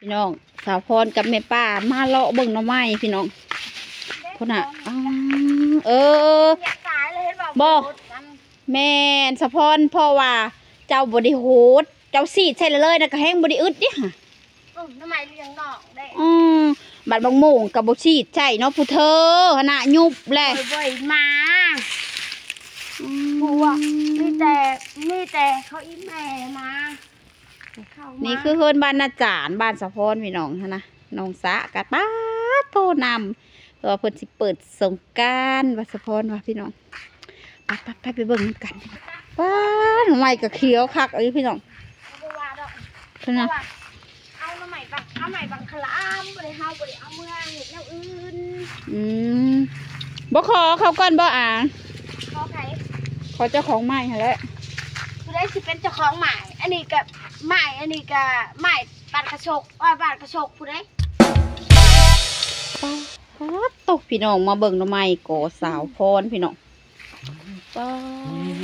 ພີ່ນ້ອງ ສາວພອນກັບແມ່ປ້າມາເລາະເບິ່ງໜໍ່ໄມ້ພີ່ນ້ອງ ພຸ້ນນະ ອືມ ເອີ ບໍ່ ແມ່ນສາວພອນ ເພາະວ່າເຈົ້າບໍ່ໄດ້ໂຫດ ເຈົ້າສີດໃສ່ເລີຍນະ ກໍແຮງບໍ່ໄດ້ອຶດເດ້ຫະ ອືມ ໜໍ່ໄມ້ລ້ຽງນອກເດ້ ອືມ ບັດບັກໂມງກໍບໍ່ສີດໃສ່ເນາະ ຜູ້ເທີຫັ້ນນະ ຍຸບແຫຼະ ໂອ້ຍ ບໍ່ມາ ອືມ ພວກ ມີແຕ່ ມີແຕ່ເຂົາອີແມ່ມາ ເຂົ້າມາ ນີ້ຄືເຮືອນບ້ານນາຈານ ບ້ານສາວພອນ ພີ່ນ້ອງຫັ້ນນະ ໜອງສະກະປາດໂທ້ ນ້ຳ ເພາະວ່າເພິ່ນຊິເປີດສົງການ ວ່າສາວພອນວ່າ ພີ່ນ້ອງ ໄປໆໆ ໄປເບິ່ງນຳກັນ ປາດ ໜໍ່ໄມ້ກໍຂຽວຄັກອີ່ພີ່ນ້ອງ ບໍ່ວ່າດອກ ເພິ່ນນະ ເອົາໜໍ່ໄມ້ບັກ ເອົາໄມ້ບັກຂະຫຼາມ ບໍ່ໄດ້ ເຮົາບໍ່ໄດ້ເອົາເມືອເຮັດແນວອື່ນ ອືມ ບໍ່ຂໍເຂົາກ່ອນບໍ່ອາ ຂໍໃຜ ຂໍເຈົ້າຂອງໄມ້ຫັ້ນແຫຼະ ຜູ້ໃດຊິເປັນເຈົ້າຂອງໄມ້ ອັນນີ້ກໍໄມ້ ອັນນີ້ກໍໄມ້ ປາດກະສົກ ອ້ອຍ ປາດກະສົກຜູ້ໃດ ປາດໂທ້ ພີ່ນ້ອງ ມາເບິ່ງໜໍ່ໄມ້ກໍສາວພອນ ພີ່ນ້ອງ ປາດ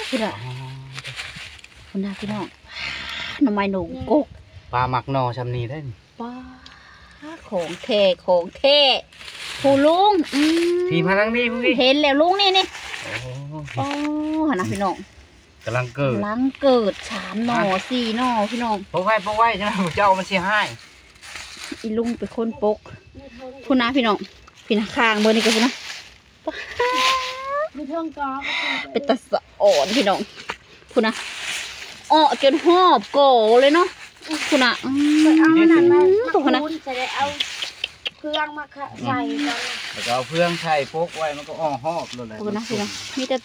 ພຸ້ນນະ ພຸ້ນນະ ພີ່ນ້ອງ ໜໍ່ໄມ້ໜຸ່ມກົກ ປາມັກໜໍ່ຊ່ຳນີ້ໄດ໋ ປາດ ຂອງແທ້ ຂອງແທ້ ຜູ້ລຸງ ອືມ ທີ່ມາທາງນີ້ພຸ້ນ ເຫັນແລ້ວລຸງ ນີ້ໆ ໂອ້ ຫັ້ນນະ ພີ່ນ້ອງ ກຳລັງເກີດ ກຳລັງເກີດ ສາມໜໍ່ ສີ່ໜໍ່ ພີ່ນ້ອງ ປົກໄວ້ ປົກໄວ້ ຈັ່ງນັ້ນເຈົ້າມັນຊິຮ້າຍ ອີລຸງເປັນຄົນປົກ ພຸ້ນນະ ພີ່ນ້ອງ ພີ່ນະ ຂ້າງເບິ່ງນີ້ກໍພຸ້ນນະ ຢູ່ເທິງກໍ ເປັນຕາສະອອນ ພີ່ນ້ອງ ພຸ້ນນະ ເອາະຈົນຮອບກໍເລີຍເນາະ ພຸ້ນນະ ອືມ ເອົາອັນນັ້ນມາ ອືມ ພຸ້ນນະ ຈະໄດ້ເອົາເຟືອງມາຂະ ໃສ່ກ່ອນ ແລ້ວກໍເອົາເຟືອງໃສ່ປົກໄວ້ ມັນກໍອອກຮອບໂລດແຫຼະ ພຸ້ນນະ ພີ່ນ້ອງ ມີແຕ່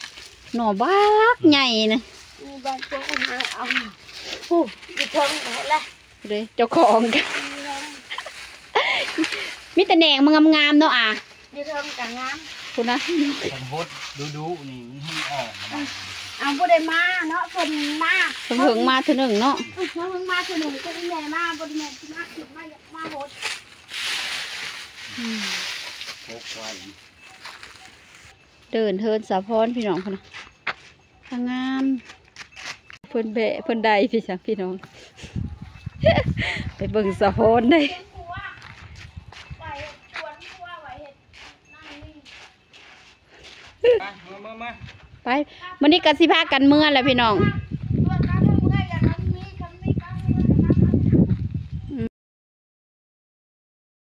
ໜໍ່ບັກໃຫຍ່ນະ ມີບາງພວກເອົາ ໂອ້ ຢູ່ເທິງພຸ້ນແຫຼະ ເດ້ ເຈົ້າຂອງ ມີແຕ່ແໜງມັນງາມໆເນາະອາ ຢູ່ເທິງກໍງາມ ພຸ້ນນະ ຄັນຫົດດຸໆນີ້ມັນເພິ່ງອອກ ເອົາ ບໍ່ໄດ້ມາເນາະ ເພິ່ນມາ ເພິ່ງມາເທື່ອໜຶ່ງເນາະ ເພິ່ງມາເທື່ອໜຶ່ງ ເພິ່ນແມ່ມາ ບໍ່ໄດ້ແມ່ນຊິມາ ມາ ມາຫົດ ອືມ ປົກໄວ້ ເດີ່ນເທີນສາວພອນ ພີ່ນ້ອງ ພຸ້ນນະ ງາມ ເພິ່ນແບະ ເພິ່ນໄດ ພີ່ ພີ່ນ້ອງ ໄປເບິ່ງສາວພອນໄດ ມາ ມາ ມາ ໄປ ມື້ນີ້ກໍຊິພາກັນເມືອແຫຼະ ພີ່ນ້ອງ